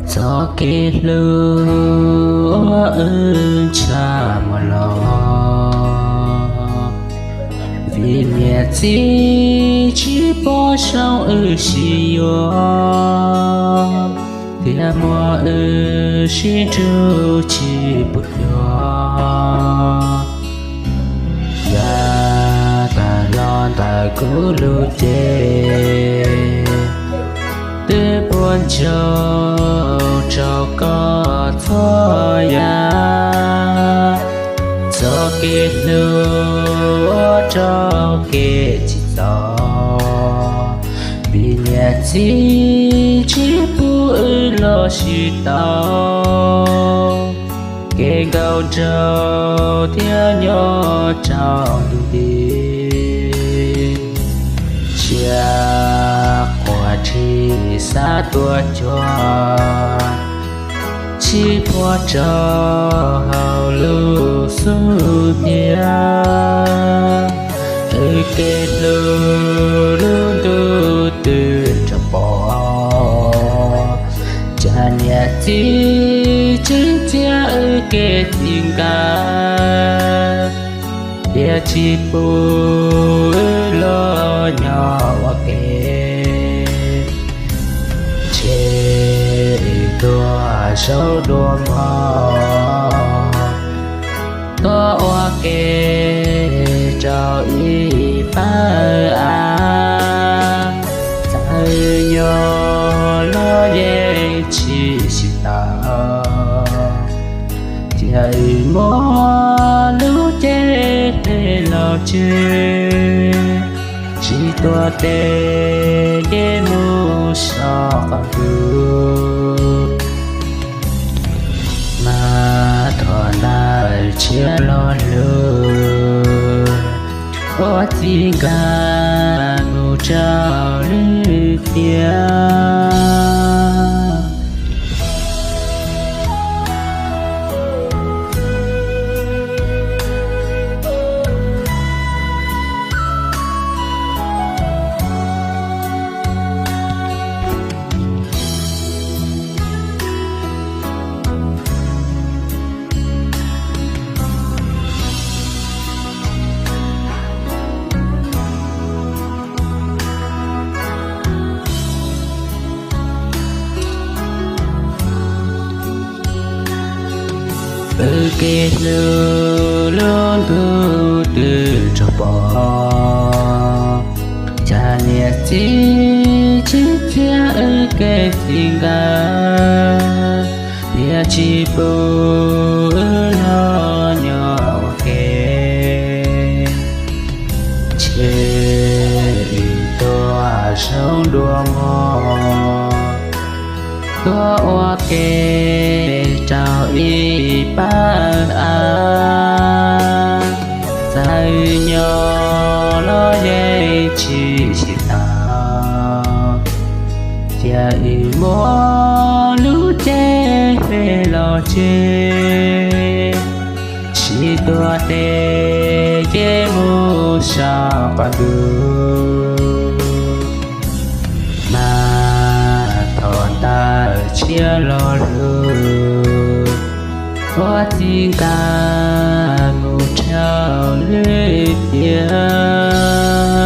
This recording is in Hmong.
Txoj kev hlub uas wb ntshav muaj los, vim niam txiv tsis pom zoo wb sib yuav, thiaj muab wb sib nrug tsis pub cuag. Yav tag los ntawm kuv lub cev, twb puas ntsoog rau koj txhua yam. Txoj kev hlub ua rau kev tsim txom, vim niam txiv tsis pub wb los sib tau, kev nkauj nraug thiaj nyob rau ntu nti. Tsiaj quas rhij xav tuaj cuag, sib puag rau hauv lub xub ntiag. Wb kev hlub lub ntuj twb nrog pom, cas niam txiv tseem txiav wb kev txij nkawm, thiaj tsis pub wb los nyob ua ke. Ntshe wb tuag zaum dua mog, tuag ua ke rau ib pab av. Txawm nyob los yeej tsis sib tau, cia wb muab lub cev hle los tseg, tsis tuaj tes ces mus so qab ntug. Mas thov ntawm tsiaj lo lus, ua txij nkawm mus rau lwm tiam. Wb kev hlub lub ntuj twb nrog pom, cas niam txiv tsis txiav wb kev txij nkawm, thiaj tsis pub wb los nyob ua ke. Ntshe wb tuag zaum dua mog, tuag ua ke rau ib pab av. Txawm nyob los yeej tsis sib tau, cia wb muab lub cev hle los tseg, tsis tuaj tes ces mus so qab ntug. Mas thov ntawm tsiaj lo lus, ua txij nkawm mus rau lwm tiam.